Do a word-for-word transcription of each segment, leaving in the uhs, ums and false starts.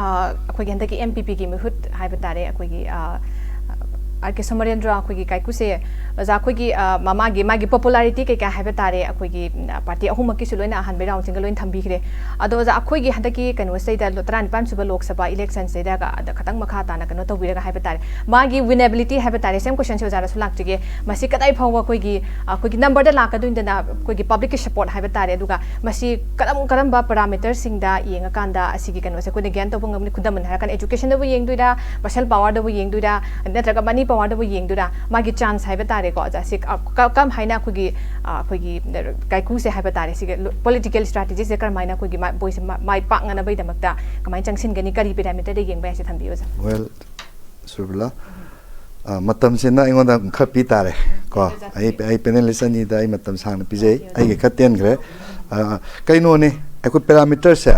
ꯑꯩꯈꯣꯏꯒꯤ ꯍꯟꯗꯛꯀꯤ M P ꯄꯤꯒꯤ ꯃꯤꯍꯨꯠ ꯍꯥꯏꯕ ꯇꯥꯔꯦ, ꯑꯩꯈꯣꯏꯒꯤ ꯑꯥꯔ ꯀꯦ ꯁꯣꯃꯔꯦꯟꯗ꯭ꯔ, ꯑꯩꯈꯣꯏꯒꯤ ꯀꯥꯏꯀꯨꯁꯦ, ꯑꯣꯖꯥ, ꯑꯩꯈꯣꯏꯒꯤ ꯃꯥꯒꯤ ꯃꯥꯒꯤ popularity ꯀꯩꯀꯥ ꯍꯥꯏꯕ ꯇꯥꯔꯦ, ꯑꯩꯈꯣꯏꯒꯤ ꯄꯥꯔꯇꯤ ꯑꯍꯨꯝꯃꯛꯀꯤꯁꯨ ꯂꯣꯏꯅ ꯑꯍꯥꯟꯕ ꯔꯥꯎꯟꯁꯤꯡꯒ ꯂꯣꯏꯅ ꯊꯝꯕꯤꯈ꯭ꯔꯦ꯫ ꯑꯗꯣ ꯑꯣꯖꯥ, ꯑꯩꯈꯣꯏꯒꯤ ꯍꯟꯗꯛꯀꯤ ꯀꯩꯅꯣꯁꯤꯗꯩꯗ, ꯇꯔꯥꯅꯤꯄꯥꯟ ꯁꯨꯕ ꯂꯣꯛ ꯁꯚꯥ ꯏꯂꯦꯛꯁꯟꯁꯤꯗ ꯈꯤꯇꯪ ꯃꯈꯥ ꯇꯥꯅ ꯀꯩꯅꯣ ꯇꯧꯕꯤꯔꯒ ꯍꯥꯏꯕ ꯇꯥꯔꯦ, ꯃꯥꯒꯤ winnability ꯍꯥꯏꯕ ꯇꯥꯔꯦ, same questionꯁꯦ ꯑꯣꯖꯥꯗꯁꯨ ꯂꯥꯛꯆꯒꯦ꯫ ꯃꯁꯤ ꯀꯗꯥꯏ ꯐꯥꯎꯕ ꯑꯩꯈꯣꯏꯒꯤ ꯑꯩꯈꯣꯏꯒꯤ numberꯗ ꯂꯥꯛꯀꯗꯣꯏꯅꯤꯗꯅ, ꯑꯩꯈꯣꯏꯒꯤ publicꯀꯤ support ꯍꯥꯏꯕ ꯇꯥꯔꯦ, ꯑꯗꯨꯒ ꯃꯁꯤ ꯀꯔꯝ ꯀꯔꯝꯕ parameterꯁꯤꯡꯗ ꯌꯦꯡꯉꯀꯥꯟꯗ ꯑꯁꯤꯒꯤ ꯀꯩꯅꯣꯁꯦ ꯑꯩꯈꯣꯏꯅ gain ꯇꯧꯕ ꯉꯝꯒꯅꯤ? ꯈꯨꯗꯝ ꯑꯣꯏꯅ ꯍꯥꯏꯔꯀꯥꯟꯗ educationꯗꯕꯨ ꯌꯦꯡꯗꯣꯏꯔꯥ, muscle powerꯗꯕꯨ ꯌꯦꯡꯗꯣꯏꯔꯥ, ꯅꯠꯇ꯭ꯔꯒ money powerꯗꯕꯨ ꯌꯦꯡꯗꯣꯏꯔꯥ? ꯃꯥꯒꯤ chance ꯍꯥꯏꯕ ꯇꯥꯔꯦꯀꯣ ꯑꯣꯖꯥ, ꯁꯤ ꯀ- ꯀ- ꯀꯔꯝ ꯍꯥꯏꯅ ꯑꯩꯈꯣꯏꯒꯤ ꯑꯩꯈꯣꯏꯒꯤ ꯀꯥꯏꯀꯨꯁꯦ ꯍꯥꯏꯕ ꯇꯥꯔꯦ, ꯁꯤꯒꯤ political strategyꯁꯦ ꯀꯔꯝ ꯍꯥꯏꯅ ꯑꯩꯈꯣꯏꯒꯤ ꯃꯥ- ꯃꯣꯏꯁꯦ ꯃꯥ- ꯃꯥꯏ ꯄꯥꯛꯅꯅꯕꯒꯤꯗꯃꯛꯇ ꯀꯃꯥꯏꯅ ꯆꯪꯁꯤꯟꯒꯅꯤ, ꯀꯔꯤ parameterꯗ ꯌꯦꯡꯕ ꯌꯥꯏ, ꯁꯤ ꯊꯝꯕꯤꯌꯨ ꯑꯣꯖꯥ꯫ Well, ꯁꯨꯔꯕꯤꯂꯥ, ꯃꯇꯝꯁꯤꯅ ꯑꯩꯉꯣꯟꯗ ꯈꯔ ꯄꯤ ꯇꯥꯔꯦ ꯀꯣ꯫ ꯑꯩ ꯑꯩ panelist ꯑꯅꯤꯗ ꯑꯩ ꯃꯇꯝ ꯁꯥꯡꯅ ꯄꯤꯖꯩ, ꯑꯩꯒꯤ ꯈꯔ ꯇꯦꯟꯈ꯭ꯔꯦ꯫ ꯀꯩꯅꯣꯅꯦ, ꯑꯩꯈꯣꯏ parameterꯁꯦ,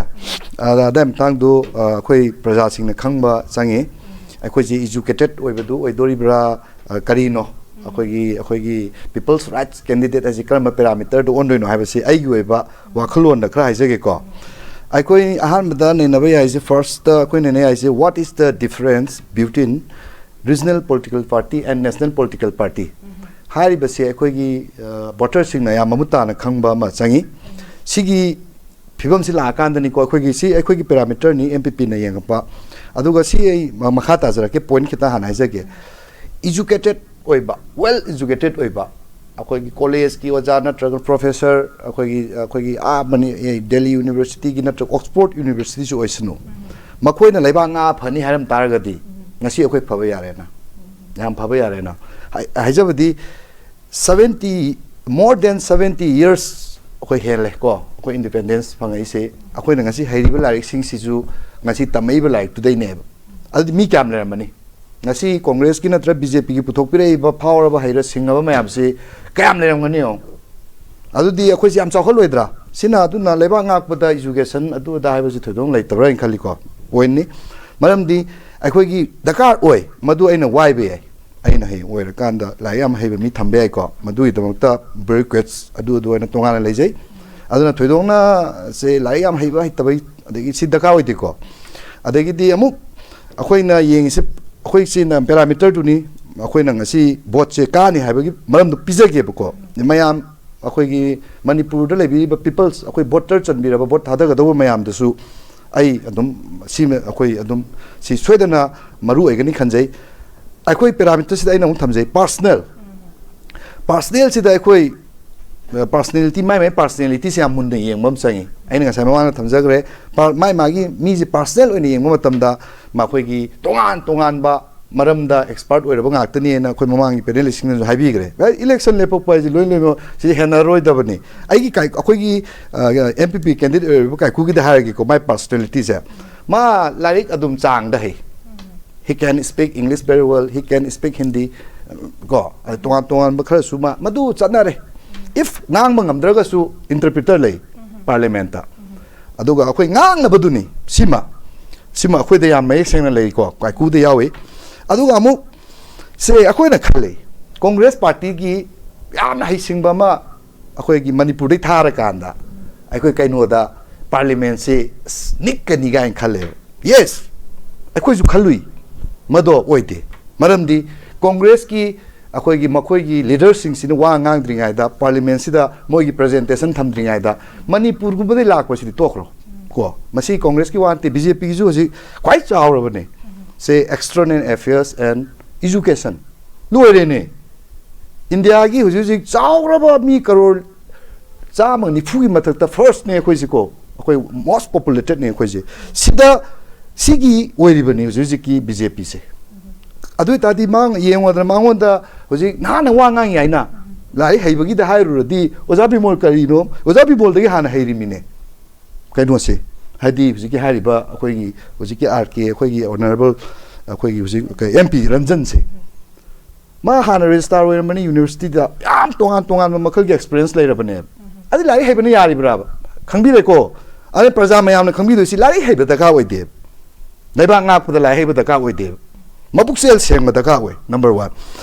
ꯑꯗꯥꯏ ꯃꯇꯥꯡꯗꯨ ꯑꯩꯈꯣꯏ ꯄ꯭ꯔꯖꯥꯁꯤꯡꯅ ꯈꯪꯕ ꯆꯪꯉꯤ꯫ ꯑꯩꯈꯣꯏꯁꯤ educated ꯑꯣꯏꯕꯗꯨ ꯑꯣꯏꯗꯣꯔꯤꯕ꯭ꯔꯥ, ꯀꯔꯤꯅꯣ? ꯑꯩꯈꯣꯏꯒꯤ ꯑꯩꯈꯣꯏꯒꯤ people's rights candidate ꯍꯥꯏꯁꯤ ꯀꯔꯝꯕ parameterꯗ ꯑꯣꯟꯗꯣꯏꯅꯣ ꯍꯥꯏꯕꯁꯤ ꯑꯩꯒꯤ ꯑꯣꯏꯕ ꯋꯥꯈꯜꯂꯣꯟꯗ ꯈꯔ ꯍꯥꯏꯖꯒꯦꯀꯣ꯫ ꯑꯩꯈꯣꯏ ꯑꯍꯥꯟꯕꯗ ꯅꯩꯅꯕ ꯌꯥꯏꯁꯦ, firstꯇ ꯑꯩꯈꯣꯏ ꯅꯩꯅ ꯌꯥꯏꯁꯦ, what is the difference between regional political party and national political party? ꯍꯥꯏꯔꯤꯕꯁꯦ ꯑꯩꯈꯣꯏꯒꯤ voterꯁꯤꯡꯅ ꯌꯥꯝ ꯃꯃꯨꯠ ꯇꯥꯅ ꯈꯪꯕ ꯑꯃ ꯆꯪꯉꯤ꯫ ꯁꯤꯒꯤ ꯐꯤꯕꯝꯁꯤ ꯂꯥꯛꯑꯀꯥꯟꯗꯅꯤꯀꯣ, ꯑꯩꯈꯣꯏꯒꯤ ꯁꯤ ꯑꯩꯈꯣꯏꯒꯤ parameterꯅꯤ, ꯑꯦꯝ ꯄꯤ ꯄꯤꯅ ꯌꯦꯡꯉꯛꯄ꯫ ꯑꯗꯨꯒ ꯁꯤ ꯑꯩ ꯃꯈꯥ ꯇꯥꯖꯔꯛꯀꯦ, point ꯈꯤꯇꯪ ꯍꯥꯟꯅ ꯍꯥꯏꯖꯒꯦ꯫ Educated ꯑꯣꯏꯕ, well educated ꯑꯣꯏꯕ, ꯑꯩꯈꯣꯏꯒꯤ collegeꯀꯤ ꯑꯣꯖꯥ ꯅꯠꯇ꯭ꯔꯒ professor, ꯑꯩꯈꯣꯏꯒꯤ ꯑꯩꯈꯣꯏꯒꯤ ꯑꯥ ꯃꯅꯤ Delhi Universityꯒꯤ ꯅꯠꯇ꯭ꯔꯒ Oxford Universityꯁꯨ ꯑꯣꯏꯁꯅꯨ, ꯃꯈꯣꯏꯅ ꯂꯩꯕꯥꯛ ꯉꯥ ꯐꯅꯤ ꯍꯥꯏꯔꯝ ꯇꯥꯔꯒꯗꯤ ꯉꯁꯤ ꯑꯩꯈꯣꯏ ꯐꯕ ꯌꯥꯔꯦꯅ, ꯌꯥꯝ ꯐꯕ ꯌꯥꯔꯦꯅ꯫ ꯍꯥꯏ- ꯍꯥꯏꯖꯕꯗꯤ seventy, more than seventy years ꯑꯩꯈꯣꯏ ꯍꯦꯜꯂꯦ ꯀꯣ, ꯑꯩꯈꯣꯏ independence ꯐꯪꯉꯛꯏꯁꯦ꯫ ꯑꯩꯈꯣꯏꯅ ꯉꯁꯤ ꯍꯩꯔꯤꯕ ꯂꯥꯏꯔꯤꯛꯁꯤꯡꯁꯤꯁꯨ, ꯉꯁꯤ ꯇꯝꯃꯛꯏꯕ ꯂꯥꯏꯔꯤꯛꯇꯨꯗꯩꯅꯦꯕ꯫ ꯑꯗꯨꯗꯤ ꯃꯤ ꯀꯌꯥꯝ ꯂꯩꯔꯝꯃꯅꯤ? ꯉꯁꯤ ꯀꯣꯡꯒ꯭ꯔꯦꯁꯀꯤ ꯅꯠꯇ꯭ꯔ ꯕꯤ ꯖꯦ ꯄꯤꯒꯤ ꯄꯨꯊꯣꯛꯄꯤꯔꯛꯏꯕ ꯐꯥꯎꯔꯕ ꯍꯩꯔ ꯁꯤꯡꯉꯕ ꯃꯌꯥꯝꯁꯤ ꯀꯌꯥꯝ ꯂꯩꯔꯝꯒꯅꯤ ꯌꯦꯡꯉꯣ꯫ ꯑꯗꯨꯗꯤ ꯑꯩꯈꯣꯏꯁꯦ ꯌꯥꯝ ꯆꯥꯎꯈꯠꯂꯣꯏꯗ꯭ꯔꯥ? ꯁꯤꯅ ꯑꯗꯨꯅ ꯂꯩꯕꯥꯛ ꯉꯥꯛꯄꯗ education ꯑꯗꯨ ꯑꯗꯥ ꯍꯥꯏꯕꯁꯤ ꯊꯣꯏꯗꯣꯛꯅ ꯂꯩꯇꯕ꯭ꯔꯥ ꯍꯥꯏꯅ ꯈꯜꯂꯤꯀꯣ, pointꯅꯤ꯫ ꯃꯔꯝꯗꯤ ꯑꯩꯈꯣꯏꯒꯤ ꯗꯔꯀꯥꯔ ꯑꯣꯏ, ꯃꯗꯨ ꯑꯩꯅ ꯋꯥꯏꯕ ꯌꯥꯏ꯫ ꯑꯩꯅ ꯍꯌꯦꯡ ꯑꯣꯏꯔꯀꯥꯟꯗ ꯂꯥꯏꯔꯤꯛ ꯌꯥꯝ ꯍꯩꯕ ꯃꯤ ꯊꯝꯕ ꯌꯥꯏꯀꯣ, ꯃꯗꯨꯒꯤꯗꯃꯛꯇ bureaucrats ꯑꯗꯨ ꯑꯗꯨ ꯑꯣꯏꯅ ꯇꯣꯉꯥꯟꯅ ꯂꯩꯖꯩ꯫ ꯑꯗꯨꯅ ꯊꯣꯏꯗꯣꯛꯅ ꯁꯦ ꯂꯥꯏꯔꯤꯛ ꯌꯥꯝ ꯍꯩꯕ ꯍꯩꯇꯕ ꯑꯗꯒꯤ ꯁꯤ ꯗꯔꯀꯥꯔ ꯑꯣꯏꯗꯦꯀꯣ꯫ ꯑꯗꯒꯤꯗꯤ ꯑꯃꯨꯛ ꯑꯩꯈꯣꯏꯅ ꯌꯦꯡꯉꯤꯁꯦ, ꯑꯩꯈꯣꯏ ꯁꯤꯅ ꯄꯦꯔꯥꯃꯤꯇꯔꯗꯨꯅꯤ꯫ ꯑꯩꯈꯣꯏꯅ ꯉꯁꯤ ꯚꯣꯠꯁꯦ ꯀꯥꯅꯤ ꯍꯥꯏꯕꯒꯤ ꯃꯔꯝꯗꯣ ꯄꯤꯖꯒꯦꯕꯀꯣ꯫ ꯃꯌꯥꯝ ꯑꯩꯈꯣꯏꯒꯤ ꯃꯅꯤꯄꯨꯔꯗ ꯂꯩꯕꯤꯔꯤꯕ ꯄꯤꯄꯜꯁ, ꯑꯩꯈꯣꯏ ꯚꯣꯇꯔ ꯆꯟꯕꯤꯔꯕ, ꯚꯣꯠ ꯊꯥꯗꯒꯗꯧꯕ ꯃꯌꯥꯝꯗꯁꯨ ꯑꯩ ꯑꯗꯨꯝ ꯁꯤꯃ ꯑꯩꯈꯣꯏ ꯑꯗꯨꯝ ꯁꯤ ꯁꯣꯏꯗꯅ ꯃꯔꯨ ꯑꯣꯏꯒꯅꯤ ꯈꯟꯖꯩ꯫ ꯑꯩꯈꯣꯏ ꯄꯦꯔꯥꯃꯤꯇꯔꯁꯤꯗ ꯑꯩꯅ ꯑꯃꯨꯛ ꯊꯝꯖꯩ ꯄꯥꯔꯁꯅꯦꯜ꯫ ꯄꯥꯔꯁꯅꯦꯜꯁꯤꯗ ꯑꯩꯈꯣꯏ ꯄꯥꯔꯁꯅꯦꯂꯤꯇꯤ, ꯃꯥꯏ ꯃꯥꯏ ꯄꯥꯔꯁꯅꯦꯂꯤꯇꯤꯁꯦ ꯌꯥꯝ ꯃꯨꯟꯅ ꯌꯦꯡꯕ ꯑꯃ ꯆꯪꯉꯤ꯫ ꯑꯩꯅ ꯉꯁꯥꯏ ꯃꯃꯥꯡꯗ ꯊꯝꯖꯈ꯭ꯔꯦ, ꯄꯥ- ꯃꯥꯏ ꯃꯥꯒꯤ ꯃꯤꯁꯦ ꯄꯥꯔꯁꯅꯦꯜ ꯑꯣꯏꯅ ꯌꯦꯡꯕ ꯃꯇꯝꯗ ꯃꯈꯣꯏꯒꯤ ꯇꯣꯉꯥꯟ ꯇꯣꯉꯥꯟꯕ ꯃꯔꯝꯗ ꯑꯦꯛꯁꯄꯥꯔꯠ ꯑꯣꯏꯔꯕ ꯉꯥꯛꯇꯅꯦꯅ ꯑꯩꯈꯣꯏ ꯃꯃꯥꯡꯒꯤ ꯄꯦꯅꯦꯂꯤꯁꯁꯤꯡꯅꯁꯨ ꯍꯥꯏꯕꯤꯈ꯭ꯔꯦ꯫ ꯏꯂꯦꯛꯁꯟ ꯂꯦꯞꯄꯛꯄ ꯍꯥꯏꯁꯦ ꯂꯣꯏ ꯂꯣꯏꯅꯃꯛ ꯁꯤꯗꯤ ꯍꯦꯟꯅꯔꯣꯏꯗꯕꯅꯤ꯫ ꯑꯩꯒꯤ ꯀꯥꯏ- ꯑꯩꯈꯣꯏꯒꯤ ꯑꯦꯝ ꯄꯤ ꯄꯤ ꯀꯦꯟꯗꯤꯗꯦꯠ ꯑꯣꯏꯔꯤꯕ ꯀꯥꯏꯀꯨꯒꯤꯗ ꯍꯥꯏꯔꯒꯦꯀꯣ, ꯃꯥꯏ ꯄꯥꯔꯁꯅꯦꯂꯤꯇꯤꯁꯦ, ꯃꯥ ꯂꯥꯏꯔꯤꯛ ꯑꯗꯨꯝ ꯆꯥꯡꯗ ꯍꯩ꯫ He can speak English very well, he can speak Hindi, ꯀꯣ, ꯑꯗ ꯇꯣꯉꯥꯟ ꯇꯣꯉꯥꯟꯕ ꯈꯔꯁꯨ ꯃꯥ ꯃꯗꯨ ꯆꯠꯅꯔꯦ꯫ If ꯉꯥꯡꯕ ꯉꯝꯗ꯭ꯔꯒꯁꯨ ꯏꯟꯇꯔꯄ꯭ꯔꯤꯇꯔ ꯂꯩ ꯄꯥꯔꯂꯤꯌꯥꯃꯦꯟꯠꯇ꯫ ꯑꯗꯨꯒ ꯑꯩꯈꯣꯏ ꯉꯥꯡꯅꯕꯗꯨꯅꯤ ꯁꯤꯃ, ꯁꯤꯃ ꯑꯩꯈꯣꯏꯗ ꯌꯥꯝ ꯃꯌꯦꯛ ꯁꯦꯡꯅ ꯂꯩꯀꯣ, ꯀꯥꯏꯀꯨꯗ ꯌꯥꯎꯏ꯫ ꯑꯗꯨꯒ ꯑꯃꯨꯛ ꯁꯦ ꯑꯩꯈꯣꯏꯅ ꯈꯜꯂꯤ, ꯀꯣꯡꯒ꯭ꯔꯦꯁ ꯄꯥꯔꯇꯤꯒꯤ ꯌꯥꯝꯅ ꯍꯩꯁꯤꯡꯕ ꯑꯃ ꯑꯩꯈꯣꯏꯒꯤ ꯃꯅꯤꯄꯨꯔꯗꯩ ꯊꯥꯔꯀꯥꯟꯗ ꯑꯩꯈꯣꯏ ꯀꯩꯅꯣꯗ ꯄꯥꯔꯂꯤꯌꯥꯃꯦꯟꯠꯁꯤ ꯑꯁ ꯅꯤꯛꯀꯅꯤ ꯀꯥꯏꯅ ꯈꯜꯂꯦꯕ꯫ ꯌꯦꯁ, ꯑꯩꯈꯣꯏꯁꯨ ꯈꯜꯂꯨꯏ, ꯃꯗꯣ ꯑꯣꯏꯗꯦ꯫ ꯃꯔꯝꯗꯤ ꯀꯣꯡꯒ꯭ꯔꯦꯁꯀꯤ ꯑꯩꯈꯣꯏꯒꯤ ꯃꯈꯣꯏꯒꯤ ꯂꯤꯗꯔꯁꯤꯡꯁꯤꯅ ꯋꯥ ꯉꯥꯡꯗ꯭ꯔꯤꯉꯩꯗ, ꯄꯥꯔꯂꯤꯌꯥꯃꯦꯟꯠꯁꯤꯗ ꯃꯣꯏꯒꯤ ꯄ꯭ꯔꯖꯦꯟꯇꯦꯁꯟ ꯊꯝꯗ꯭ꯔꯤꯉꯩꯗ ꯃꯅꯤꯄꯨꯔꯒꯨꯝꯕꯗꯩ ꯂꯥꯛꯄꯁꯤꯗꯤ ꯇꯣꯛꯈ꯭ꯔꯣ ꯀꯣ꯫ ꯃꯁꯤ ꯀꯣꯡꯒ꯭ꯔꯦꯁꯀꯤ ꯋꯥ ꯅꯠꯇꯦ, ꯕꯤ ꯖꯦ ꯄꯤꯒꯤꯁꯨ ꯍꯧꯖꯤꯛ ꯈ꯭ꯋꯥꯏ ꯆꯥꯎꯔꯕꯅꯦ꯫ ꯁꯦ external affairs and education ꯂꯣꯏꯔꯦꯅꯦ꯫ ꯏꯟꯗꯤꯌꯥꯒꯤ ꯍꯧꯖꯤꯛ ꯍꯧꯖꯤꯛ ꯆꯥꯎꯔꯕ ꯃꯤ ꯀꯔꯣꯔ ꯆꯥꯝꯃ ꯅꯤꯐꯨꯒꯤ ꯃꯊꯛꯇ ꯐꯥꯔꯁꯅꯦ ꯑꯩꯈꯣꯏꯁꯤꯀꯣ, ꯑꯩꯈꯣꯏ ꯃꯣꯁ ꯄꯣꯄꯨꯂꯦꯇꯦꯠꯅꯦ ꯑꯩꯈꯣꯏꯁꯦ꯫ ꯁꯤꯗ ꯁꯤꯒꯤ ꯑꯣꯏꯔꯤꯕꯅꯤ ꯍꯧꯖꯤꯛ ꯍꯧꯖꯤꯛꯀꯤ ꯕꯤ ꯖꯦ ꯄꯤꯁꯦ꯫ ꯑꯗꯨ ꯑꯣꯏ ꯇꯥꯔꯗꯤ ꯃꯥ ꯌꯦꯡꯉꯣꯗꯅ, ꯃꯉꯣꯟꯗ ꯍꯧꯖꯤꯛ ꯅꯍꯥꯟꯅ ꯋꯥ ꯉꯥꯡꯉꯤ ꯍꯥꯏꯅ ꯂꯥꯏꯔꯤꯛ ꯍꯩꯕꯒꯤꯗ ꯍꯥꯏꯔꯨꯔꯗꯤ ꯑꯣꯖꯥ ꯕꯤꯃꯣꯜ ꯀꯔꯤꯅꯣ? ꯑꯣꯖꯥ ꯕꯤꯃꯣꯜꯗꯒꯤ ꯍꯥꯟꯅ ꯍꯩꯔꯤꯃꯤꯅꯦ ꯀꯩꯅꯣꯁꯦ, ꯍꯥꯏꯗꯤ ꯍꯧꯖꯤꯛꯀꯤ ꯍꯥꯏꯔꯤꯕ ꯑꯩꯈꯣꯏꯒꯤ ꯍꯧꯖꯤꯛꯀꯤ ꯑꯥꯔ ꯀꯦ, ꯑꯩꯈꯣꯏꯒꯤ ꯑꯣꯅꯔꯦꯕꯜ, ꯑꯩꯈꯣꯏꯒꯤ ꯍꯧꯖꯤꯛ ꯑꯦꯝ ꯄꯤ ꯔꯟꯖꯟꯁꯦ꯫ ꯃꯥ ꯍꯥꯟꯅ ꯔꯦꯖꯤꯁꯇ꯭ꯔꯥꯔ ꯑꯣꯏꯔꯝꯕꯅꯤ ꯌꯨꯅꯤꯚꯔꯁꯤꯇꯤꯗ, ꯌꯥꯝ ꯇꯣꯉꯥꯟ ꯇꯣꯉꯥꯟꯕ ꯃꯈꯜꯒꯤ ꯑꯦꯛꯁꯄꯤꯔꯤꯌꯦꯟꯁ ꯂꯩꯔꯕꯅꯦꯕ꯫ ꯑꯗꯨ ꯂꯥꯏꯔꯤꯛ ꯍꯩꯕꯅ ꯌꯥꯔꯤꯕ꯭ꯔꯥꯕ? ꯈꯪꯕꯤꯔꯦꯀꯣ? ꯑꯗꯨꯅ ꯄ꯭ꯔꯖꯥ ꯃꯌꯥꯝꯅ ꯈꯪꯕꯤꯗꯣꯏꯁꯤ ꯂꯥꯏꯔꯤꯛ ꯍꯩꯕ ꯗꯔꯀꯥꯔ ꯑꯣꯏꯗꯦꯕ꯫ ꯂꯩꯕꯥꯛ ꯉꯥꯛꯄꯗ ꯂꯥꯏꯔꯤꯛ ꯍꯩꯕ ꯗꯔꯀꯥꯔ ꯑꯣꯏꯗꯦꯕ꯫ ꯃꯕꯨꯛꯆꯦꯜ ꯁꯦꯡꯕ ꯗꯔꯀꯥꯔ ꯑꯣꯏ, ꯅꯝꯕꯔ ꯋꯥꯟ꯫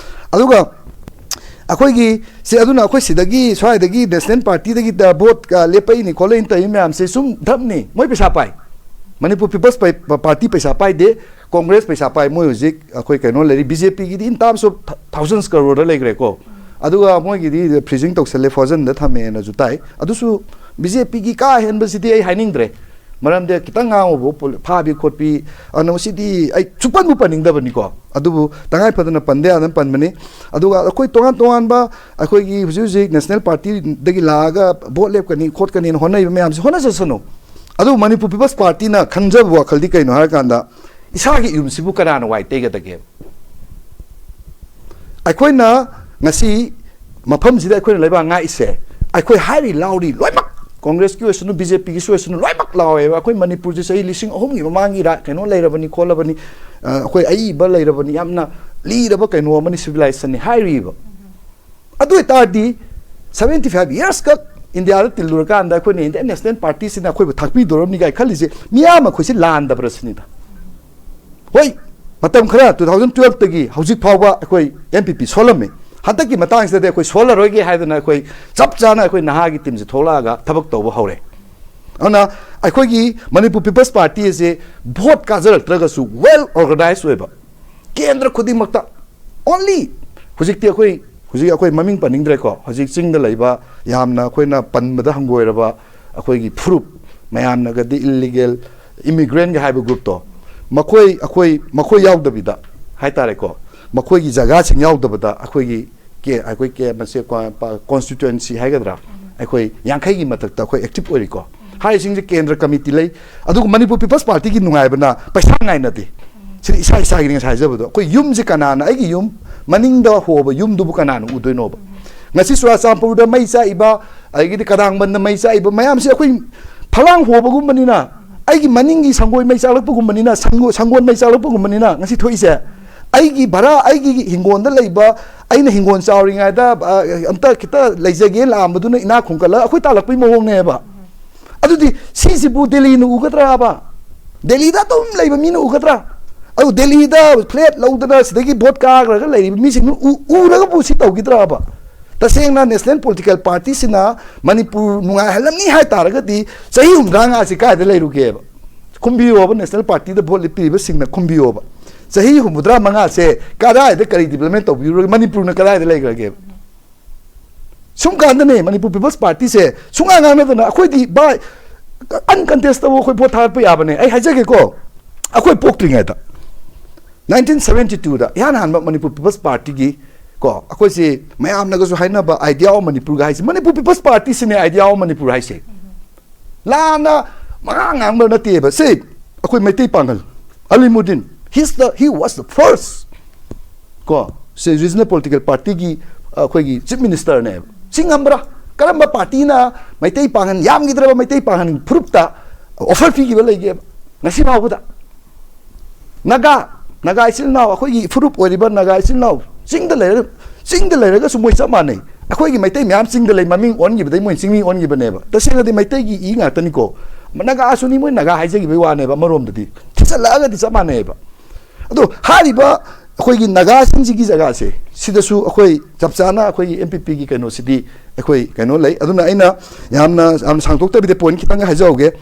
ꯑꯗꯨꯒ ꯑꯩꯈꯣꯏꯒꯤ ꯁꯤ, ꯑꯗꯨꯅ ꯑꯩꯈꯣꯏ ꯁꯤꯗꯒꯤ, ꯁ꯭ꯋꯥꯏꯗꯒꯤ ꯅꯦꯁꯅꯦꯜ ꯄꯥꯔꯇꯤꯗꯒꯤ ꯚꯣꯠ ꯂꯦꯞꯄꯛꯏꯅꯤ ꯈꯣꯠꯂꯛꯏꯅ ꯇꯧꯔꯤ ꯃꯌꯥꯝꯁꯦ ꯁꯨꯝ ꯙꯞꯅꯤ, ꯃꯣꯏ ꯄꯩꯁꯥ ꯄꯥꯏ꯫ ꯃꯅꯤꯄꯨꯔ ꯄꯤꯄꯜꯁ ꯄꯥꯔꯇꯤ ꯄꯩꯁꯥ ꯄꯥꯏꯗꯦ, ꯀꯣꯡꯒ꯭ꯔꯦꯁ ꯄꯩꯁꯥ ꯄꯥꯏ꯫ ꯃꯣꯏ ꯍꯧꯖꯤꯛ ꯑꯩꯈꯣꯏ ꯀꯩꯅꯣ ꯂꯩꯔꯤ, ꯕꯤ ꯖꯦ ꯄꯤꯒꯤꯗꯤ in terms of thousands ꯀꯔꯣꯔꯗ ꯂꯩꯈ꯭ꯔꯦꯀꯣ꯫ ꯑꯗꯨꯒ ꯃꯣꯏꯒꯤꯗꯤ ꯐ꯭ꯔꯤꯖꯤꯡ ꯇꯧꯁꯜꯂꯦ, ꯐ꯭ꯔꯣꯖꯟꯗ ꯊꯝꯃꯦꯅꯁꯨ ꯇꯥꯏ꯫ ꯑꯗꯨꯁꯨ ꯕꯤ ꯖꯦ ꯄꯤꯒꯤ ꯀꯥ ꯍꯦꯟꯕꯁꯤꯗꯤ ꯑꯩ ꯍꯥꯏꯅꯤꯡꯗ꯭ꯔꯦ, ꯃꯔꯝꯗꯤ ꯈꯤꯇꯪ ꯉꯥꯡꯉꯨꯕ ꯄꯨ-, ꯐꯥꯕꯤ ꯈꯣꯠꯄꯤ, ꯑꯗꯨꯅ ꯁꯤꯗꯤ ꯑꯩ ꯁꯨꯄꯟꯕꯨ ꯄꯟꯅꯤꯡꯗꯕꯅꯤꯀꯣ꯫ ꯑꯗꯨꯕꯨ ꯇꯉꯥꯏ ꯐꯗꯅ ꯄꯟꯗ ꯌꯥꯗꯅ ꯄꯟꯕꯅꯤ꯫ ꯑꯗꯨꯒ ꯑꯩꯈꯣꯏ ꯇꯣꯉꯥꯟ ꯇꯣꯉꯥꯟꯕ ꯑꯩꯈꯣꯏꯒꯤ ꯍꯧꯖꯤꯛ ꯍꯧꯖꯤꯛ ꯅꯦꯁꯅꯦꯜ ꯄꯥꯔꯇꯤꯗꯒꯤ ꯂꯥꯛꯑꯒ ꯚꯣꯠ ꯂꯦꯞꯀꯅꯤ ꯈꯣꯠꯀꯅꯤꯅ ꯍꯣꯠꯅꯔꯤꯕ ꯃꯌꯥꯝꯁꯦ ꯍꯣꯠꯅꯖꯁꯅꯨ꯫ ꯑꯗꯨꯕꯨ ꯃꯅꯤꯄꯨꯔ ꯄꯤꯄꯜꯁ ꯄꯥꯔꯇꯤꯅ ꯈꯟꯖꯕ ꯋꯥꯈꯜꯗꯤ ꯀꯩꯅꯣ ꯍꯥꯏꯔꯀꯥꯟꯗ, ꯏꯁꯥꯒꯤ ꯌꯨꯝꯁꯤꯕꯨ ꯀꯅꯥꯅ ꯋꯥꯏ ꯇꯩꯒꯗꯒꯦ? ꯑꯩꯈꯣꯏꯅ ꯉꯁꯤ ꯃꯐꯝꯁꯤꯗ ꯑꯩꯈꯣꯏꯅ ꯂꯩꯕꯥꯛ ꯉꯥꯛꯏꯁꯦ, ꯑꯩꯈꯣꯏ ꯍꯥꯏꯔꯤ ꯂꯥꯎꯔꯤ ꯂꯣꯏꯅꯃꯛ, ꯀꯣꯡꯒ꯭ꯔꯦꯁꯀꯤ ꯑꯣꯏꯁꯅꯨ, ꯕꯤ ꯖꯦ ꯄꯤꯒꯤꯁꯨ ꯑꯣꯏꯁꯅꯨ, ꯂꯣꯏꯅꯃꯛ ꯂꯥꯎꯋꯦꯕ꯫ ꯑꯩꯈꯣꯏ ꯃꯅꯤꯄꯨꯔꯁꯦ ꯆꯍꯤ ꯂꯤꯁꯤꯡ ꯑꯍꯨꯝꯒꯤ ꯃꯃꯥꯡꯒꯤ ꯔꯥ-, ꯀꯩꯅꯣ ꯂꯩꯔꯕꯅꯤ ꯈꯣꯠꯂꯕꯅꯤ, ꯑ, ꯑꯩꯈꯣꯏ ꯑꯏꯕ ꯂꯩꯔꯕꯅꯤ, ꯌꯥꯝꯅ ꯂꯤꯔꯕ ꯀꯩꯅꯣ ꯑꯃꯅꯤ, ꯁꯤꯚꯤꯂꯥꯏꯖꯦꯁꯟꯅꯤ ꯍꯥꯏꯔꯤꯕ꯫ ꯑꯗꯨ ꯑꯣꯏꯇꯥꯔꯗꯤ seventy five years ꯈꯛ ꯏꯟꯗꯤꯌꯥꯗ ꯇꯤꯜꯂꯨꯔꯀꯥꯟꯗ ꯑꯩꯈꯣꯏꯅ ꯏꯟꯗꯤꯌꯟ ꯅꯦꯁꯅꯦꯜ ꯄꯥꯔꯇꯤꯁꯤꯅ ꯑꯩꯈꯣꯏꯕꯨ ꯊꯥꯛꯄꯤꯗꯣꯔꯝꯅꯤ ꯀꯥꯏ ꯈꯜꯂꯤꯁꯦ ꯃꯤꯌꯥꯝ ꯑꯩꯈꯣꯏꯁꯤ ꯂꯥꯟꯗꯕ꯭ꯔꯥ ꯁꯤꯅꯤꯗ꯫ ꯍꯣꯏ, ꯃꯇꯝ ꯈꯔ two thousand twelve ꯇꯒꯤ ꯍꯧꯖꯤꯛ ꯐꯥꯎꯕ ꯑꯩꯈꯣꯏ ꯑꯦꯟ ꯄꯤ ꯄꯤ ꯁꯣꯜꯂꯝꯃꯤ꯫ ꯍꯟꯗꯛꯀꯤ ꯃꯇꯥꯡꯁꯤꯗꯗꯤ ꯑꯩꯈꯣꯏ ꯁꯣꯜꯂꯔꯣꯏꯒꯦ ꯍꯥꯏꯗꯅ ꯑꯩꯈꯣꯏ ꯆꯞ ꯆꯥꯅ ꯑꯩꯈꯣꯏ ꯅꯍꯥꯒꯤ ꯇꯤꯝꯁꯦ ꯊꯣꯛꯂꯛꯑꯒ ꯊꯕꯛ ꯇꯧꯕ ꯍꯧꯔꯦ꯫ ꯑꯗꯨꯅ ꯑꯩꯈꯣꯏꯒꯤ ꯃꯅꯤꯄꯨꯔ ꯄꯤꯄꯜꯁ ꯄꯥꯔꯇꯤ ꯑꯁꯤ ꯚꯣꯠ ꯀꯥꯖꯔꯛꯇ꯭ꯔꯒꯁꯨ well organized ꯑꯣꯏꯕ, ꯀꯦꯟꯗ꯭ꯔ ꯈꯨꯗꯤꯡꯃꯛꯇ only, ꯍꯧꯖꯤꯛꯇꯤ ꯑꯩꯈꯣꯏ, ꯍꯧꯖꯤꯛ ꯑꯩꯈꯣꯏ ꯃꯃꯤꯡ ꯄꯟꯅꯤꯡꯗ꯭ꯔꯦꯀꯣ, ꯍꯧꯖꯤꯛ ꯆꯤꯡꯗ ꯂꯩꯕ ꯌꯥꯝꯅ ꯑꯩꯈꯣꯏꯅ ꯄꯟꯕꯗ ꯍꯪꯒꯣꯏꯔꯕ ꯑꯩꯈꯣꯏꯒꯤ ꯐꯨꯔꯨꯞ, ꯃꯌꯥꯝꯅꯒꯗꯤ ꯏꯜꯂꯤꯒꯦꯜ ꯏꯃꯤꯒ꯭ꯔꯦꯟꯒ ꯍꯥꯏꯕ ꯒ꯭ꯔꯨꯞꯇꯣ, ꯃꯈꯣꯏ, ꯑꯩꯈꯣꯏ, ꯃꯈꯣꯏ ꯌꯥꯎꯗꯕꯤꯗ ꯍꯥꯏꯇꯥꯔꯦꯀꯣ, ꯃꯈꯣꯏꯒꯤ ꯖꯒꯥꯁꯤꯡ ꯌꯥꯎꯗꯕꯗ ꯑꯩꯈꯣꯏꯒꯤ ꯀꯦ-, ꯑꯩꯈꯣꯏ ꯀꯦ-, ꯃꯁꯤ ꯀꯣ-, ꯄ-, ꯀꯣꯟꯁꯇꯤꯇ꯭ꯋꯦꯟꯁꯤ ꯍꯥꯏꯒꯗ꯭ꯔꯥ, ꯑꯩꯈꯣꯏ ꯌꯥꯡꯈꯩꯒꯤ ꯃꯊꯛꯇ ꯑꯩꯈꯣꯏ ꯑꯦꯛꯇꯤꯚ ꯑꯣꯏꯔꯤꯀꯣ꯫ ꯍꯥꯏꯔꯤꯁꯤꯡꯁꯦ ꯀꯦꯟꯗ꯭ꯔ ꯀꯃꯤꯇꯤ ꯂꯩ꯫ ꯑꯗꯨꯒ ꯃꯅꯤꯄꯨꯔ ꯄꯤꯄꯜꯁ ꯄꯥꯔꯇꯤꯒꯤ ꯅꯨꯡꯉꯥꯏꯕꯅ ꯄꯩꯁꯥ ꯉꯥꯏꯅꯗꯦ꯫ ꯁꯤꯗ ꯏꯁꯥ ꯏꯁꯥꯒꯤꯅꯤ ꯉꯁꯥꯏ ꯍꯥꯏꯖꯕꯗꯣ꯫ ꯑꯩꯈꯣꯏ ꯌꯨꯝꯁꯦ ꯀꯅꯥꯅ, ꯑꯩꯒꯤ ꯌꯨꯝ ꯃꯅꯤꯡꯗ ꯍꯣꯕ ꯌꯨꯝꯗꯨꯕꯨ ꯀꯅꯥꯅ ꯎꯗꯣꯏꯅꯣꯕ? ꯉꯁꯤ ꯆꯨꯔꯥꯆꯥꯟꯄꯨꯔꯗ ꯃꯩ ꯆꯥꯛꯏꯕ, ꯑꯗꯒꯤꯗꯤ ꯀꯗꯥꯡꯕꯟꯗ ꯃꯩ ꯆꯥꯛꯏꯕ ꯃꯌꯥꯝꯁꯦ ꯑꯩꯈꯣꯏ ꯐꯂꯥꯡ ꯍꯣꯕꯒꯨꯝꯕꯅꯤꯅ, ꯑꯩꯒꯤ ꯃꯅꯤꯡꯒꯤ ꯁꯪꯒꯣꯏ ꯃꯩ ꯆꯥꯛꯂꯛꯄꯒꯨꯝꯕꯅꯤꯅ, ꯁꯪꯒꯣ-, ꯁꯪꯒꯣꯟ ꯃꯩ ꯆꯥꯛꯂꯛꯄꯒꯨꯝꯕꯅꯤꯅ ꯉꯁꯤ ꯊꯣꯛꯏꯁꯦ꯫ ꯑꯩꯒꯤ ꯚꯔꯥ, ꯑꯩꯒꯤ ꯍꯤꯡꯒꯣꯟꯗ ꯂꯩꯕ, ꯑꯩꯅ ꯍꯤꯡꯒꯣꯟ ꯆꯥꯎꯔꯤꯉꯩꯗ, ꯑ, ꯑꯝꯇ ꯈꯤꯇ ꯂꯩꯖꯒꯦ ꯂꯥꯛꯑꯝꯕꯗꯨꯅ ꯏꯅꯥꯛ ꯈꯨꯟꯒꯠꯂꯒ ꯑꯩꯈꯣꯏ ꯇꯥꯜꯂꯛꯄꯩ ꯃꯑꯣꯡꯅꯦꯕ꯫ ꯑꯗꯨꯗꯤ ꯁꯤꯁꯤꯕꯨ ꯗꯦꯜꯂꯤꯅ ꯎꯒꯗ꯭ꯔꯥꯕ? ꯗꯦꯜꯂꯤꯗ ꯑꯗꯨꯝ ꯂꯩꯕ ꯃꯤꯅ ꯎꯒꯗ꯭ꯔꯥ? ꯑꯗꯨ ꯗꯦꯜꯂꯤꯗ ꯐ꯭ꯂꯦꯠ ꯂꯧꯗꯅ ꯁꯤꯗꯒꯤ ꯚꯣꯠ ꯀꯥꯈ꯭ꯔꯒ ꯂꯩꯔꯤꯕ ꯃꯤꯁꯤꯡꯗꯨ ꯎ-, ꯎꯔꯒꯕꯨ ꯁꯤ ꯇꯧꯈꯤꯗ꯭ꯔꯥꯕ? ꯇꯁꯦꯡꯅ ꯅꯦꯁꯅꯦꯜ ꯄꯣꯂꯤꯇꯤꯀꯦꯜ ꯄꯥꯔꯇꯤꯁꯤꯅ ꯃꯅꯤꯄꯨꯔ ꯅꯨꯡꯉꯥꯏꯍꯜꯂꯝꯅꯤ ꯍꯥꯏ ꯇꯥꯔꯒꯗꯤ ꯆꯍꯤ ꯍꯨꯝꯗ꯭ꯔꯥ ꯃꯉꯥꯁꯤ ꯀꯥꯏꯗ ꯂꯩꯔꯨꯒꯦꯕ? ꯈꯨꯝꯕꯤꯌꯣꯕ, ꯅꯦꯁꯅꯦꯜ ꯄꯥꯔꯇꯤꯗ ꯚꯣꯠ ꯂꯦꯞꯄꯤꯔꯤꯕꯁꯤꯡꯅ ꯈꯨꯝꯕꯤꯌꯣꯕ꯫ ꯆꯍꯤ ꯍꯨꯝꯐꯨꯇꯔꯥ ꯃꯉꯥꯁꯦ ꯀꯗꯥꯏꯗ ꯀꯔꯤ ꯗꯤꯕ꯭ꯂꯞꯃꯦꯟ ꯇꯧꯕꯤꯔꯨꯔꯒꯦ? ꯃꯅꯤꯄꯨꯔꯅ ꯀꯗꯥꯏꯗ ꯂꯩꯈ꯭ꯔꯒꯦꯕ? ꯁꯨꯝ ꯀꯥꯟꯗꯅꯦ ꯃꯅꯤꯄꯨꯔ ꯄꯤꯄꯜꯁ ꯄꯥꯔꯇꯤꯁꯦ ꯁꯨꯡꯉꯥꯡ ꯉꯥꯡꯅꯗꯅ, ꯑꯩꯈꯣꯏꯗꯤ ꯚꯥꯏ, ꯑꯟꯀꯟꯇꯦꯁꯇꯦꯕꯜ ꯑꯩꯈꯣꯏ ꯚꯣꯠ ꯊꯥꯔꯛꯄ ꯌꯥꯕꯅꯦ꯫ ꯑꯩ ꯍꯥꯏꯖꯒꯦꯀꯣ, ꯑꯩꯈꯣꯏ ꯄꯣꯛꯇ꯭ꯔꯤꯉꯩꯗ, ꯅꯥꯏꯟꯇꯤꯟ ꯁꯚꯦꯟꯇꯤ ꯇꯨꯗ ꯏꯍꯥꯟ ꯍꯥꯟꯕ ꯃꯅꯤꯄꯨꯔ ꯄꯤꯄꯜꯁ ꯄꯥꯔꯇꯤꯒꯤ, ꯀꯣ, ꯑꯩꯈꯣꯏꯁꯤ ꯃꯌꯥꯝꯅꯒꯁꯨ ꯍꯥꯏꯅꯕ Idea of Manipurꯒ ꯍꯥꯏꯁꯦ, ꯃꯅꯤꯄꯨꯔ ꯄꯤꯄꯜꯁ ꯄꯥꯔꯇꯤꯁꯤꯅꯦ Idea of Manipur ꯍꯥꯏꯁꯦ꯫ ꯂꯥꯟꯅ ꯃꯉꯥ ꯉꯥꯡꯕ ꯅꯠꯇꯦꯕ꯫ ꯁꯤ ꯑꯩꯈꯣꯏ ꯃꯩꯇꯩ ꯄꯥꯡꯒꯜ Alimuddin, he's the, he was the first, ꯀꯣ, ꯁꯤ ꯔꯤꯖꯅꯦꯜ ꯄꯣꯂꯤꯇꯤꯀꯦꯜ ꯄꯥꯔꯇꯤꯒꯤ ꯑꯩꯈꯣꯏꯒꯤ ꯆꯤꯐ ꯃꯤꯅꯤꯁꯇꯔꯅꯦꯕ꯫ ꯁꯤ ꯉꯝꯕ꯭ꯔꯥ? ꯀꯔꯝꯕ ꯄꯥꯔꯇꯤꯅ ꯃꯩꯇꯩ ꯄꯥꯡꯒꯜ, ꯌꯥꯝꯈꯤꯗ꯭ꯔꯕ ꯃꯩꯇꯩ ꯄꯥꯡꯒꯜ ꯐꯨꯔꯨꯞꯇ ꯑꯣꯐꯔ ꯄꯤꯈꯤꯕ ꯂꯩꯒꯦꯕ ꯉꯁꯤ ꯐꯥꯎꯕꯗ? ꯅꯥꯒꯥ, ꯅꯥꯒꯥ ꯏꯆꯤꯜ ꯏꯅꯥꯎ, ꯑꯩꯈꯣꯏꯒꯤ ꯐꯨꯔꯨꯞ ꯑꯣꯏꯔꯤꯕ ꯅꯥꯒꯥ ꯏꯆꯤꯜ ꯏꯅꯥꯎ, ꯆꯤꯡꯗ ꯂꯩꯔ-, ꯆꯤꯡꯗ ꯂꯩꯔꯒꯁꯨ ꯃꯣꯏ ꯆꯞ ꯃꯥꯟꯅꯩ꯫ ꯑꯩꯈꯣꯏꯒꯤ ꯃꯩꯇꯩ ꯃꯌꯥꯝ ꯆꯤꯡꯗ ꯂꯩ, ꯃꯃꯤꯡ ꯑꯣꯟꯈꯤꯕꯗꯩ ꯃꯣꯏ ꯆꯤꯡꯃꯤ ꯑꯣꯟꯈꯤꯕꯅꯦꯕ꯫ ꯇꯁꯦꯡꯅꯗꯤ ꯃꯩꯇꯩꯒꯤ ꯏ ꯉꯥꯛꯇꯅꯤꯀꯣ꯫ ꯅꯥꯒꯥꯁꯨꯅꯤ, ꯃꯣꯏ ꯅꯥꯒꯥ ꯍꯥꯏꯖꯈꯤꯕꯒꯤ ꯋꯥꯅꯦꯕ, ꯑꯃꯔꯣꯝꯗꯗꯤ ꯊꯤꯖꯤꯜꯂꯛꯑꯒꯗꯤ ꯆꯞ ꯃꯥꯟꯅꯩꯌꯦꯕ꯫ ꯑꯗꯣ ꯍꯥꯏꯔꯤꯕ ꯑꯩꯈꯣꯏꯒꯤ ꯅꯥꯒꯥꯁꯤꯡꯁꯤꯒꯤ ꯖꯒꯥꯁꯦ, ꯁꯤꯗꯁꯨ ꯑꯩꯈꯣꯏ ꯆꯞ ꯆꯥꯅ ꯑꯩꯈꯣꯏꯒꯤ ꯑꯦꯝ ꯄꯤ ꯄꯤꯒꯤ ꯀꯩꯅꯣꯁꯤꯗꯤ ꯑꯩꯈꯣꯏ ꯀꯩꯅꯣ ꯂꯩ꯫ ꯑꯗꯨꯅ ꯑꯩꯅ ꯌꯥꯝꯅ, ꯌꯥꯝ ꯁꯥꯡꯗꯣꯛꯇꯕꯤꯗ ꯄꯣꯏꯟ ꯈꯤꯇꯪ ꯍꯥꯏꯖꯍꯧꯒꯦ꯫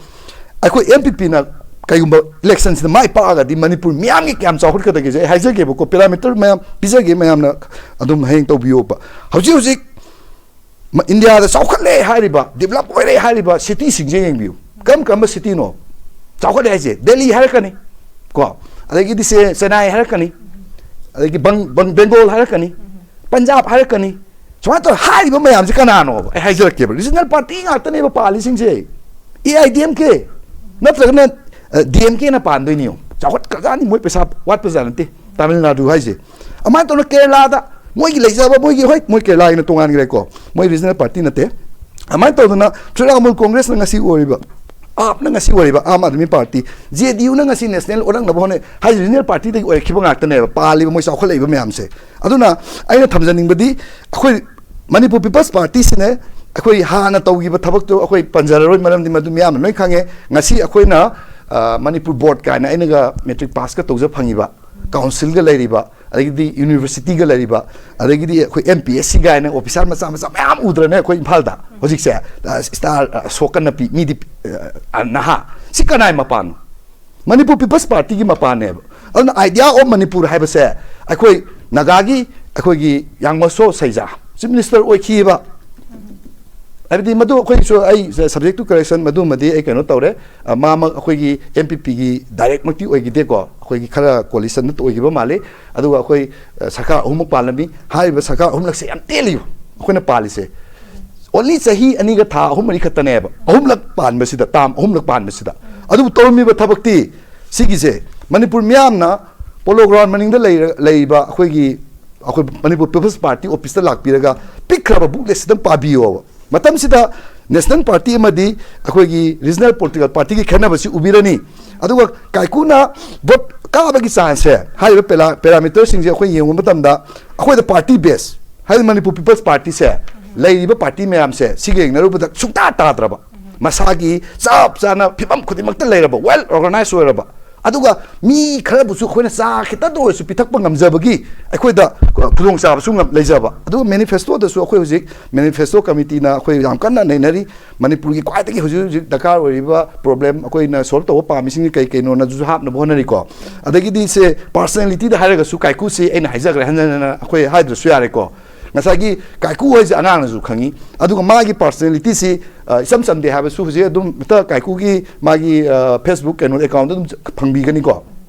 ꯑꯩꯈꯣꯏ ꯑꯦꯝ ꯄꯤ ꯄꯤꯅ ꯀꯩꯒꯨꯝꯕ ꯏꯂꯦꯛꯁꯟꯁꯤꯗ ꯃꯥꯏ ꯄꯥꯛꯑꯒꯗꯤ ꯃꯅꯤꯄꯨꯔ ꯃꯤꯌꯥꯝꯒꯤ ꯀꯌꯥꯝ ꯆꯥꯎꯈꯠꯀꯗꯒꯦꯁꯦ ꯑꯩ ꯍꯥꯏꯖꯒꯦꯕꯀꯣ, ꯄꯦꯔꯥꯃꯤꯇꯔ ꯃꯌꯥꯝ ꯄꯤꯖꯒꯦ, ꯃꯌꯥꯝꯅ ꯑꯗꯨꯝ ꯍꯌꯦꯡ ꯇꯧꯕꯤꯌꯣꯕ꯫ ꯍꯧꯖꯤꯛ ꯍꯧꯖꯤꯛ ꯃ-, ꯏꯟꯗꯤꯌꯥꯗ ꯆꯥꯎꯈꯠꯂꯦ ꯍꯥꯏꯔꯤꯕ, ꯗꯤꯕꯂꯞ ꯑꯣꯏꯔꯦ ꯍꯥꯏꯔꯤꯕ ꯁꯤꯇꯤꯁꯤꯡꯁꯦ ꯌꯦꯡꯕꯤꯌꯨ꯫ ꯀꯔꯝ ꯀꯔꯝꯕ ꯁꯤꯇꯤꯅꯣ ꯆꯥꯎꯈꯠꯂꯦ ꯍꯥꯏꯁꯦ? ꯗꯦꯜꯂꯤ ꯍꯥꯏꯔꯛꯀꯅꯤ, ꯀꯣ, ꯑꯗꯒꯤꯗꯤ ꯁꯦ ꯆꯦꯟꯅꯥꯏ ꯍꯥꯏꯔꯛꯀꯅꯤ, ꯑꯗꯒꯤ ꯕꯪ-, ꯕꯪ-, ꯕꯦꯡꯒꯣꯜ ꯍꯥꯏꯔꯛꯀꯅꯤ, ꯄꯟꯖꯥꯕ ꯍꯥꯏꯔꯛꯀꯅꯤ꯫ ꯁꯨꯃꯥꯏꯅ ꯇꯧꯔ ꯍꯥꯏꯔꯤꯕ ꯃꯌꯥꯝꯁꯦ ꯀꯅꯥꯅꯣꯕ? ꯑꯩ ꯍꯥꯏꯖꯔꯛꯀꯦꯕ, ꯔꯤꯖꯅꯦꯜ ꯄꯥꯔꯇꯤ ꯉꯥꯛꯇꯅꯦꯕ ꯄꯥꯜꯂꯤꯁꯤꯡꯁꯦ꯫ ꯑꯦ ꯑꯥꯏ ꯗꯤ ꯑꯦꯝ ꯀꯦ ꯅꯠꯇ꯭ꯔꯒꯅ ꯗꯤ ꯑꯦꯝ ꯀꯦꯅ ꯄꯥꯟꯗꯣꯏꯅꯤ꯫ ꯌꯦꯡꯉꯨ, ꯆꯥꯎꯈꯠꯈ꯭ꯔꯖꯥꯠꯅꯤ, ꯃꯣꯏ ꯄꯩꯁꯥ ꯋꯥꯠꯄꯖꯥꯠ ꯅꯠꯇꯦ꯫ ꯇꯥꯃꯤꯜ ꯅꯥꯗꯨ ꯍꯥꯏꯁꯦ ꯑꯗꯨꯃꯥꯏꯅ ꯇꯧꯅ ꯀꯦꯔꯂꯥꯗ ꯃꯣꯏꯒꯤ ꯂꯩꯖꯕ, ꯃꯣꯏꯒꯤ, ꯍꯣꯏ, ꯃꯣꯏ ꯀꯦꯔꯂꯥꯒꯤꯅ ꯇꯣꯉꯥꯟꯈ꯭ꯔꯦꯀꯣ, ꯃꯣꯏ ꯔꯤꯖꯅꯦꯜ ꯄꯥꯔꯇꯤ ꯅꯠꯇꯦ꯫ ꯑꯗꯨꯃꯥꯏꯅ ꯇꯧꯗꯅ ꯇ꯭ꯔꯤꯅꯥꯃꯨꯜ ꯀꯣꯡꯒ꯭ꯔꯦꯁꯅ ꯉꯁꯤ ꯑꯣꯏꯔꯤꯕ, ꯑꯥꯞꯅ ꯉꯁꯤ ꯑꯣꯏꯔꯤꯕ ꯑꯥꯝ ꯑꯥꯗꯃꯤ ꯄꯥꯔꯇꯤ, ꯖꯦ ꯗꯤ ꯌꯨꯅ ꯉꯁꯤ ꯅꯦꯁꯅꯦꯜ ꯑꯣꯜꯂꯛꯅꯕ ꯍꯣꯠꯅꯩ ꯍꯥꯏꯁꯦ ꯔꯤꯖꯅꯦꯜ ꯄꯥꯔꯇꯤꯗꯒꯤ ꯑꯣꯏꯔꯛꯈꯤꯕ ꯉꯥꯛꯇꯅꯦꯕ, ꯄꯥꯜꯂꯤꯕ ꯃꯣꯏ ꯆꯥꯎꯈꯠꯂꯛꯏꯕ ꯃꯌꯥꯝꯁꯦ꯫ ꯑꯗꯨꯅ ꯑꯩꯅ ꯊꯝꯖꯅꯤꯡꯕꯗꯤ, ꯑꯩꯈꯣꯏ ꯃꯅꯤꯄꯨꯔ ꯄꯤꯄꯜꯁ ꯄꯥꯔꯇꯤꯁꯤꯅꯦ ꯑꯩꯈꯣꯏ ꯍꯥꯟꯅ ꯇꯧꯈꯤꯕ ꯊꯕꯛꯇꯣ ꯑꯩꯈꯣꯏ ꯄꯟꯖꯔꯔꯣꯏ, ꯃꯔꯝꯗꯤ ꯃꯗꯨ ꯃꯤꯌꯥꯝꯅ ꯂꯣꯏ ꯈꯪꯉꯦ꯫ ꯉꯁꯤ ꯑꯩꯈꯣꯏꯅ, ꯑ, ꯃꯅꯤꯄꯨꯔ ꯕꯣꯔꯗ ꯀꯥꯏꯅ ꯑꯩꯅꯒ ꯃꯦꯇ꯭ꯔꯤꯛ ꯄꯥꯁꯀ ꯇꯧꯖ ꯐꯪꯉꯤꯕ, ꯀꯥꯎꯟꯁꯤꯜꯒ ꯂꯩꯔꯤꯕ, ꯑꯗꯒꯤꯗꯤ ꯌꯨꯅꯤꯚꯔꯁꯤꯇꯤꯒ ꯂꯩꯔꯤꯕ, ꯑꯗꯒꯤꯗꯤ ꯑꯩꯈꯣꯏ ꯑꯦꯝ ꯄꯤ ꯑꯦꯁ ꯁꯤ ꯀꯥꯏꯅ ꯑꯣꯐꯤꯁꯥꯔ ꯃꯆꯥ ꯃꯆꯥ ꯃꯌꯥꯝ ꯎꯗ꯭ꯔꯅꯦ ꯑꯩꯈꯣꯏ ꯏꯝꯐꯥꯜꯗ ꯍꯧꯖꯤꯛꯁꯦ? ꯑ, ꯏꯁꯇꯥꯔ, ꯑ, ꯑꯁꯣꯛꯀ ꯅꯄꯤ, ꯃꯤꯗꯤ, ꯑ, ꯅꯍꯥ꯫ ꯁꯤ ꯀꯅꯥꯏ ꯃꯄꯥꯟꯅꯣ? ꯃꯅꯤꯄꯨꯔ ꯄꯤꯄꯜꯁ ꯄꯥꯔꯇꯤꯒꯤ ꯃꯄꯥꯟꯅꯦꯕ꯫ ꯑꯗꯨꯅ ꯑꯥꯏꯗꯤꯌꯥ ꯑꯣꯐ ꯃꯅꯤꯄꯨꯔ ꯍꯥꯏꯕꯁꯦ ꯑꯩꯈꯣꯏ ꯅꯥꯒꯥꯒꯤ, ꯑꯩꯈꯣꯏꯒꯤ ꯌꯥꯡꯃꯁꯣ ꯁꯩꯖꯥ ꯆꯤꯐ ꯃꯤꯅꯤꯁꯇꯔ ꯑꯣꯏꯈꯤꯕ, ꯍꯥꯏꯕꯗꯤ ꯃꯗꯨ ꯑꯩꯈꯣꯏꯁꯨ, ꯑꯩ subject to correction, ꯃꯗꯨꯃꯗꯤ ꯑꯩ ꯀꯩꯅꯣ ꯇꯧꯔꯦ꯫ ꯑ, ꯃꯥꯃꯛ ꯑꯩꯈꯣꯏꯒꯤ ꯑꯦꯝ ꯄꯤ ꯄꯤꯒꯤ ꯗꯥꯏꯔꯦꯛꯃꯛꯇꯤ ꯑꯣꯏꯈꯤꯗꯦꯀꯣ, ꯑꯩꯈꯣꯏꯒꯤ ꯈꯔ ꯀꯣꯂꯤꯁꯟꯗ ꯑꯣꯏꯈꯤꯕ ꯃꯥꯜꯂꯤ꯫ ꯑꯗꯨꯒ ꯑꯩꯈꯣꯏ, ꯑ, ꯁꯔꯀꯥꯔ ꯑꯍꯨꯝꯃꯛ ꯄꯥꯜꯂꯝꯃꯤ꯫ ꯍꯥꯏꯔꯤꯕ ꯁꯔꯀꯥꯔ ꯑꯍꯨꯝꯂꯛꯁꯦ ꯌꯥꯝ ꯇꯦꯜꯂꯤꯕ ꯑꯩꯈꯣꯏꯅ ꯄꯥꯜꯂꯤꯁꯦ꯫ ꯑꯣꯟꯂꯤ ꯆꯍꯤ ꯑꯅꯤꯒ ꯊꯥ ꯑꯍꯨꯝ ꯃꯔꯤ ꯈꯛꯇꯅꯦꯕ, ꯑꯍꯨꯝꯂꯛ ꯄꯥꯟꯕꯁꯤꯗ, ꯇꯥꯝ ꯑꯍꯨꯝꯂꯛ ꯄꯥꯟꯕꯁꯤꯗ꯫ ꯑꯗꯨꯕꯨ ꯇꯧꯔꯝꯃꯤꯕ ꯊꯕꯛꯇꯤ ꯁꯤꯒꯤꯁꯦ, ꯃꯅꯤꯄꯨꯔ ꯃꯤꯌꯥꯝꯅ ꯄꯣꯂꯣ ꯒ꯭ꯔꯥꯎꯟ ꯃꯅꯤꯡꯗ ꯂꯩꯔ-, ꯂꯩꯔꯤꯕ ꯑꯩꯈꯣꯏꯒꯤ, ꯑꯩꯈꯣꯏ ꯃꯅꯤꯄꯨꯔ ꯄꯤꯄꯜꯁ ꯄꯥꯔꯇꯤ ꯑꯣꯐꯤꯁꯇ ꯂꯥꯛꯄꯤꯔꯒ ꯄꯤꯛꯈ꯭ꯔꯕ ꯕꯨꯛꯂꯦꯠꯁꯤꯗꯪ ꯄꯥꯕꯤꯌꯣꯕ꯫ ꯃꯇꯝꯁꯤꯗ ꯅꯦꯁꯅꯦꯜ ꯄꯥꯔꯇꯤ ꯑꯃꯗꯤ ꯑꯩꯈꯣꯏꯒꯤ ꯔꯤꯖꯅꯦꯜ ꯄꯣꯂꯤꯇꯤꯀꯦꯜ ꯄꯥꯔꯇꯤꯒꯤ ꯈꯦꯠꯅꯕꯁꯤ ꯎꯕꯤꯔꯅꯤ꯫ ꯑꯗꯨꯒ ꯀꯥꯏꯀꯨꯅ ꯚꯣꯠ ꯀꯥꯕꯒꯤ ꯆꯥꯟꯁꯁꯦ, ꯍꯥꯏꯔꯤꯕ ꯄꯦꯔꯥ-, ꯄꯦꯔꯥꯃꯤꯇꯔꯁꯤꯡꯁꯦ ꯑꯩꯈꯣꯏ ꯌꯦꯡꯕ ꯃꯇꯝꯗ ꯑꯩꯈꯣꯏꯗ ꯄꯥꯔꯇꯤ ꯕꯦꯁ, ꯍꯥꯏꯗꯤ ꯃꯅꯤꯄꯨꯔ ꯄꯤꯄꯜꯁ ꯄꯥꯔꯇꯤꯁꯦ, ꯂꯩꯔꯤꯕ ꯄꯥꯔꯇꯤ ꯃꯌꯥꯝꯁꯦ ꯁꯤꯒ ꯌꯦꯡꯅꯔꯨꯕꯗ ꯁꯨꯡꯇꯥ ꯇꯥꯗ꯭ꯔꯕ, ꯃꯁꯥꯒꯤ ꯆꯞ ꯆꯥꯅ ꯐꯤꯕꯝ ꯈꯨꯗꯤꯡꯃꯛꯇ ꯂꯩꯔꯕ, ꯋꯦꯜ ꯑꯣꯔꯒꯅꯥꯏꯖ ꯑꯣꯏꯔꯕ, ꯑꯗꯨꯒ ꯃꯤ ꯈꯔꯕꯨꯁꯨ ꯑꯩꯈꯣꯏꯅ ꯆꯥ ꯈꯤꯇꯗ ꯑꯣꯏꯔꯁꯨ ꯄꯤꯊꯛꯄ ꯉꯝꯖꯕꯒꯤ ꯑꯩꯈꯣꯏꯗ ꯈꯨꯗꯣꯡꯆꯥꯕꯁꯨ ꯉꯝ-, ꯂꯩꯖꯕ꯫ ꯑꯗꯨꯒ ꯃꯦꯅꯤꯐꯦꯁꯇꯣꯗꯁꯨ ꯑꯩꯈꯣꯏ ꯍꯧꯖꯤꯛ ꯃꯦꯅꯤꯐꯦꯁꯇꯣ ꯀꯃꯤꯇꯤꯅ ꯑꯩꯈꯣꯏ ꯌꯥꯝ ꯀꯟꯅ ꯅꯩꯅꯔꯤ꯫ ꯃꯅꯤꯄꯨꯔꯒꯤ ꯈ꯭ꯋꯥꯏꯗꯒꯤ ꯍꯧꯖꯤꯛ ꯍꯧꯖꯤꯛ ꯗꯔꯀꯥꯔ ꯑꯣꯏꯔꯤꯕ ꯄ꯭ꯔꯣꯕ꯭ꯂꯦꯝ ꯑꯩꯈꯣꯏꯅ ꯁꯣꯜꯕ ꯇꯧꯕ ꯄꯥꯝꯃꯤꯁꯤꯡꯁꯤ ꯀꯩ ꯀꯩꯅꯣꯅ ꯑꯗꯨꯁꯨ ꯍꯥꯞꯅꯕ ꯍꯣꯠꯅꯔꯤꯀꯣ꯫ ꯑꯗꯒꯤꯗꯤ ꯁꯦ ꯄꯥꯔꯁꯅꯦꯂꯤꯇꯤꯗ ꯍꯥꯏꯔꯒꯁꯨ ꯀꯥꯏꯀꯨꯁꯤ ꯑꯩꯅ ꯍꯥꯏꯖꯈ꯭ꯔꯦ, ꯍꯟꯖꯟ ꯍꯟꯖꯟꯅ ꯑꯩꯈꯣꯏ ꯍꯥꯏꯗ꯭ꯔꯁꯨ ꯌꯥꯔꯦꯀꯣ꯫ ꯉꯁꯥꯏꯒꯤ ꯀꯥꯏꯀꯨ ꯍꯥꯏꯁꯦ ꯑꯉꯥꯡꯅꯁꯨ ꯈꯪꯉꯤ, ꯑꯗꯨꯒ ꯃꯥꯒꯤ ꯄꯥꯔꯁꯅꯦꯂꯤꯇꯤꯁꯤ, ꯑ, ꯏꯆꯝ ꯆꯝꯗꯦ ꯍꯥꯏꯕꯁꯨ ꯍꯧꯖꯤꯛ ꯑꯗꯨꯝ ꯍꯦꯛꯇ ꯀꯥꯏꯀꯨꯒꯤ ꯃꯥꯒꯤ, ꯑ, ꯐꯦꯁꯕꯨꯛ ꯀꯩꯅꯣ ꯑꯦꯀꯥꯎꯟꯗ ꯑꯗꯨꯝ ꯐꯪꯕꯤꯒꯅꯤꯀꯣ꯫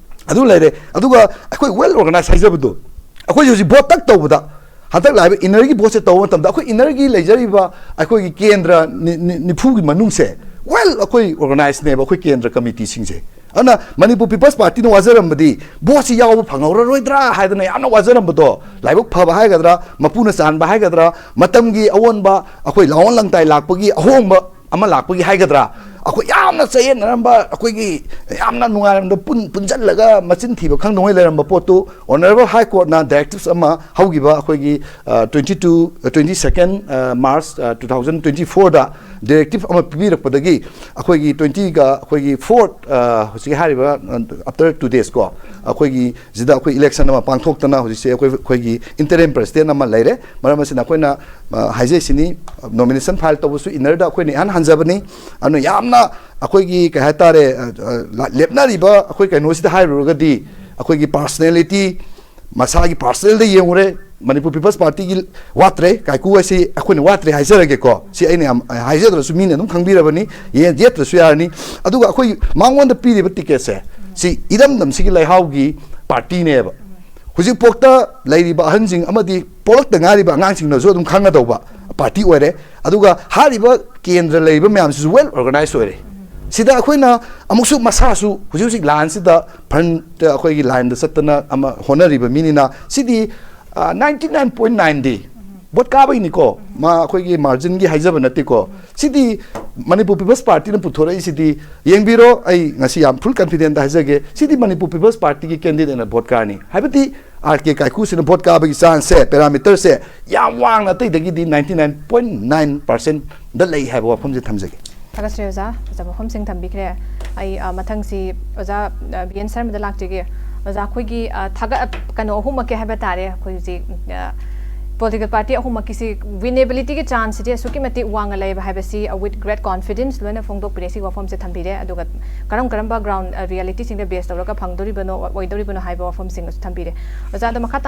ꯑꯗꯨ ꯂꯩꯔꯦ꯫ ꯑꯗꯨꯒ ꯑꯩꯈꯣꯏ ꯋꯦꯜ ꯑꯣꯔꯒꯅꯥꯏꯖ ꯍꯥꯏꯖꯕꯗꯣ, ꯑꯩꯈꯣꯏ ꯍꯧꯖꯤꯛ ꯚꯣꯠ ꯇꯛ ꯇꯧꯕꯗ, ꯍꯟꯗꯛ ꯂꯥꯛꯏꯕ ꯏꯟꯅꯔꯒꯤ ꯚꯣꯠꯁꯦ ꯇꯧꯕ ꯃꯇꯝꯗ ꯑꯩꯈꯣꯏ ꯏꯟꯅꯔꯒꯤ ꯂꯩꯖꯔꯤꯕ ꯑꯩꯈꯣꯏꯒꯤ ꯀꯦꯟꯗ꯭ꯔ ꯅꯤ-, ꯅꯤ-, ꯅꯤꯐꯨꯒꯤ ꯃꯅꯨꯡꯁꯦ ꯋꯦꯜ ꯑꯩꯈꯣꯏ ꯑꯣꯔꯒꯅꯥꯏꯖꯅꯦꯕ, ꯑꯩꯈꯣꯏ ꯀꯦꯟꯗ꯭ꯔ ꯀꯃꯤꯇꯤꯁꯤꯡꯁꯦ꯫ ꯑꯗꯨꯅ ꯃꯅꯤꯄꯨꯔ ꯄꯤꯄꯜꯁ ꯄꯥꯔꯇꯤꯅ ꯋꯥꯖꯔꯝꯕꯗꯤ ꯚꯣꯠꯁꯤ ꯌꯥꯎꯕ ꯐꯪꯍꯧꯔꯔꯣꯏꯗ꯭ꯔꯥ ꯍꯥꯏꯗꯅ ꯌꯥꯝꯅ ꯋꯥꯖꯔꯝꯕꯗꯣ, ꯂꯥꯏꯕꯛ ꯐꯕ ꯍꯥꯏꯒꯗ꯭ꯔꯥ, ꯃꯄꯨꯅ ꯆꯥꯟꯕ ꯍꯥꯏꯒꯗ꯭ꯔꯥ, ꯃꯇꯝꯒꯤ ꯑꯑꯣꯟꯕ, ꯑꯩꯈꯣꯏ ꯂꯥꯛꯑꯣꯟ ꯂꯪꯇꯥꯏ ꯂꯥꯛꯄꯒꯤ ꯑꯍꯣꯡꯕ ꯑꯃ ꯂꯥꯛꯄꯒꯤ ꯍꯥꯏꯒꯗ꯭ꯔꯥ, ꯑꯩꯈꯣꯏ ꯌꯥꯝꯅ ꯆꯌꯦꯠꯅꯔꯝꯕ, ꯑꯩꯈꯣꯏꯒꯤ ꯌꯥꯝꯅ ꯅꯨꯡꯉꯥꯏꯔꯝꯕ ꯄꯨꯟ-, ꯄꯨꯟꯁꯤꯜꯂꯒ ꯃꯆꯤꯟ ꯊꯤꯕ ꯈꯪꯗꯉꯩ ꯂꯩꯔꯝꯕ ꯄꯣꯠꯇꯨ Honourable High Courtꯅ directives ꯑꯃ ꯍꯧꯈꯤꯕ ꯑꯩꯈꯣꯏꯒꯤ, ꯑ, twenty two, ꯑ, twenty second, ꯑ, March, ꯑ, two thousand twenty fourꯗ ꯗꯤꯔꯦꯛꯇꯤꯞ ꯑꯃ ꯄꯤꯕꯤꯔꯛꯄꯗꯒꯤ ꯑꯩꯈꯣꯏꯒꯤ ꯇ꯭ꯋꯦꯟꯇꯤꯒ ꯑꯩꯈꯣꯏꯒꯤ ꯐꯣꯔꯠ ꯍꯧꯖꯤꯛꯀꯤ ꯍꯥꯏꯔꯤꯕ ꯑꯞꯇꯔ ꯇꯨ ꯗꯦꯖ ꯀꯣ, ꯑꯩꯈꯣꯏꯒꯤ ꯁꯤꯗ ꯑꯩꯈꯣꯏ ꯏꯂꯦꯛꯁꯟ ꯑꯃ ꯄꯥꯡꯊꯣꯛꯇꯅ ꯍꯧꯖꯤꯛꯁꯦ ꯑꯩꯈꯣꯏ ꯑꯩꯈꯣꯏꯒꯤ ꯏꯟꯇꯔꯤꯝ ꯄ꯭ꯔꯦꯁꯤꯗꯦꯟ ꯑꯃ ꯂꯩꯔꯦ꯫ ꯃꯔꯝ ꯑꯁꯤꯅ ꯑꯩꯈꯣꯏꯅ ꯑ, ꯍꯥꯏꯖꯩꯁꯤꯅꯤ, ꯅꯣꯃꯤꯅꯦꯁꯟ ꯐꯥꯏꯜ ꯇꯧꯕꯁꯨ ꯏꯟꯅꯔꯗ ꯑꯩꯈꯣꯏꯅ ꯏꯍꯥꯟ ꯍꯟꯖꯕꯅꯤ꯫ ꯑꯗꯨꯅ ꯌꯥꯝꯅ ꯑꯩꯈꯣꯏꯒꯤ ꯀꯩ ꯍꯥꯏꯇꯥꯔꯦ, ꯑ, ꯑ, ꯂ- ꯂꯦꯞꯅꯔꯤꯕ ꯑꯩꯈꯣꯏ ꯀꯩꯅꯣꯁꯤꯗ ꯍꯥꯏꯔꯨꯔꯒꯗꯤ ꯑꯩꯈꯣꯏꯒꯤ ꯄꯥꯔꯁꯅꯦꯂꯤꯇꯤ, ꯃꯁꯥꯒꯤ ꯄꯥꯔꯁꯅꯦꯜꯗ ꯌꯦꯡꯉꯨꯔꯦ꯫ ꯃꯅꯤꯄꯨꯔ ꯄꯤꯄꯜꯁ ꯄꯥꯔꯇꯤꯒꯤ ꯋꯥꯠꯇ꯭ꯔꯦ, ꯀꯥꯏꯀꯨ ꯍꯥꯏꯁꯤ ꯑꯩꯈꯣꯏꯅ ꯋꯥꯠꯇ꯭ꯔꯦ ꯍꯥꯏꯖꯔꯒꯦꯀꯣ꯫ ꯁꯤ ꯑꯩꯅ ꯌꯥꯝ ꯍꯥꯏꯖꯗ꯭ꯔꯁꯨ ꯃꯤꯅ ꯑꯗꯨꯝ ꯈꯪꯕꯤꯔꯕꯅꯤ, ꯌꯦ- ꯌꯦꯠꯇ꯭ꯔꯁꯨ ꯌꯥꯔꯅꯤ꯫ ꯑꯗꯨꯒ ꯑꯩꯈꯣꯏ ꯃꯉꯣꯟꯗ ꯄꯤꯔꯤꯕ ꯇꯤꯀꯦꯠꯁꯦ ꯁꯤ ꯏꯔꯝꯗꯝꯁꯤꯒꯤ ꯂꯩꯍꯥꯎꯒꯤ ꯄꯥꯔꯇꯤꯅꯦꯕ꯫ ꯍꯧꯖꯤꯛꯐꯥꯎꯗ ꯂꯩꯔꯤꯕ ꯑꯍꯟꯁꯤꯡ ꯑꯃꯗꯤ ꯄꯣꯛꯂꯛꯇ ꯉꯥꯏꯔꯤꯕ ꯑꯉꯥꯡꯁꯤꯡꯅꯁꯨ ꯑꯗꯨꯝ ꯈꯪꯒꯗꯧꯕ ꯄꯥꯔꯇꯤ ꯑꯣꯏꯔꯦ꯫ ꯑꯗꯨꯒ ꯍꯥꯏꯔꯤꯕ ꯀꯦꯟꯗ꯭ꯔ ꯂꯩꯔꯤꯕ ꯃꯌꯥꯝꯁꯤꯁꯨ ꯋꯦꯜ ꯑꯣꯔꯒꯅꯥꯏꯖ ꯑꯣꯏꯔꯦ꯫ ꯁꯤꯗ ꯑꯩꯈꯣꯏꯅ ꯑꯃꯨꯛꯁꯨ ꯃꯁꯥꯁꯨ ꯍꯧꯖꯤꯛ ꯍꯧꯖꯤꯛ ꯂꯥꯟꯁꯤꯗ ꯐ꯭ꯔꯟꯠ ꯑꯩꯈꯣꯏꯒꯤ ꯂꯥꯏꯟꯗ ꯆꯠꯇꯅ ꯑꯃ ꯍꯣꯠꯅꯔꯤꯕ ꯃꯤꯅꯤꯅ ꯁꯤꯗꯤ ꯅꯥꯏꯟꯇꯤ ꯅꯥꯏꯟ ꯄꯣꯏꯟ ꯅꯥꯏꯟꯗꯤ ꯚꯣꯠ ꯀꯥꯕꯒꯤꯅꯤꯀꯣ, ꯃꯥ ꯑꯩꯈꯣꯏꯒꯤ ꯃꯥꯔꯖꯤꯟꯒꯤ ꯍꯥꯏꯖꯕ ꯅꯠꯇꯦꯀꯣ꯫ ꯁꯤꯗꯤ ꯃꯅꯤꯄꯨꯔ ꯄꯤꯄꯜꯁ ꯄꯥꯔꯇꯤꯅ ꯄꯨꯊꯣꯔꯛꯏꯁꯤꯗꯤ ꯌꯦꯡꯕꯤꯔꯣ, ꯑꯩ ꯉꯁꯤ ꯌꯥꯝ ꯐꯨꯜ ꯀꯟꯐꯤꯗꯦꯟꯇ ꯍꯥꯏꯖꯒꯦ, ꯁꯤꯗꯤ ꯃꯅꯤꯄꯨꯔ ꯄꯤꯄꯜꯁ ꯄꯥꯔꯇꯤꯒꯤ ꯀꯦꯟꯗꯤꯗꯦꯠꯅ ꯚꯣꯠ ꯀꯥꯔꯅꯤ꯫ ꯍꯥꯏꯕꯗꯤ ꯑꯥꯔ ꯀꯦ ꯀꯥꯏꯀꯨꯁꯤꯅ ꯚꯣꯠ ꯀꯥꯕꯒꯤ ꯆꯥꯟꯁꯁꯦ, ꯄꯦꯔꯥꯃꯤꯇꯔꯁꯦ ꯌꯥꯝ ꯋꯥꯡꯅ ꯑꯇꯩꯗꯒꯤꯗꯤ ꯅꯥꯏꯟꯇꯤ ꯅꯥꯏꯟ ꯄꯣꯏꯟ ꯅꯥꯏꯟ ꯄꯥꯔꯁꯦꯟꯗ ꯂꯩ ꯍꯥꯏꯕ ꯋꯥꯐꯝꯁꯦ ꯊꯝꯖꯒꯦ꯫ ꯊꯥꯒꯠꯆꯔꯤ ꯑꯣꯖꯥ, ꯐꯖꯕ ꯋꯥꯐꯝꯁꯤꯡ ꯊꯝꯕꯤꯈ꯭ꯔꯦ꯫ ꯑꯩ, ꯑ, ꯃꯊꯪꯁꯤ ꯑꯣꯖꯥ, ꯑ, ꯕꯤ ꯑꯦꯟ ꯁꯔꯃꯗ ꯂꯥꯛꯆꯒꯦ꯫ ꯑꯣꯖꯥ, ꯑꯩꯈꯣꯏꯒꯤ, ꯑ, ꯊꯥꯒꯠ ꯀꯩꯅꯣ ꯑꯍꯨꯝꯃꯛꯀꯤ ꯍꯥꯏꯕ ꯇꯥꯔꯦ, ꯑꯩꯈꯣꯏ ꯍꯧꯖꯤꯛ, ꯑ, ꯄꯣꯂꯤꯇꯤꯀꯦꯜ ꯄꯥꯔꯇꯤ ꯑꯍꯨꯝꯃꯛꯀꯤꯁꯤ ꯋꯤꯅꯦꯕꯤꯂꯤꯇꯤꯒꯤ ꯆꯥꯟꯁꯁꯤꯗꯤ ꯑꯁꯨꯛꯀꯤ ꯃꯇꯤꯛ ꯋꯥꯡꯅ ꯂꯩꯕ ꯍꯥꯏꯕꯁꯤ, ꯑ, with great confidence ꯂꯣꯏꯅ ꯐꯣꯡꯗꯣꯛꯄꯤꯔꯦ꯫ ꯁꯤ ꯋꯥꯐꯝꯁꯦ ꯊꯝꯕꯤꯔꯦ꯫ ꯑꯗꯨꯒ ꯀꯔꯝ ꯀꯔꯝꯕ ꯒ꯭ꯔꯥꯎꯟ, ꯑ, ꯔꯤꯌꯦꯂꯤꯇꯤꯁꯤꯡꯗ ꯕꯦꯁ ꯇꯧꯔꯒ ꯐꯪꯗꯣꯔꯤꯕꯅꯣ, ꯑꯣꯏꯗꯣꯔꯤꯕꯅꯣ ꯍꯥꯏꯕ ꯋꯥꯐꯝꯁꯤꯡ ꯑꯁꯨ ꯊꯝꯕꯤꯔꯦ꯫ ꯑꯣꯖꯥ, ꯑꯗꯣ ꯃꯈꯥ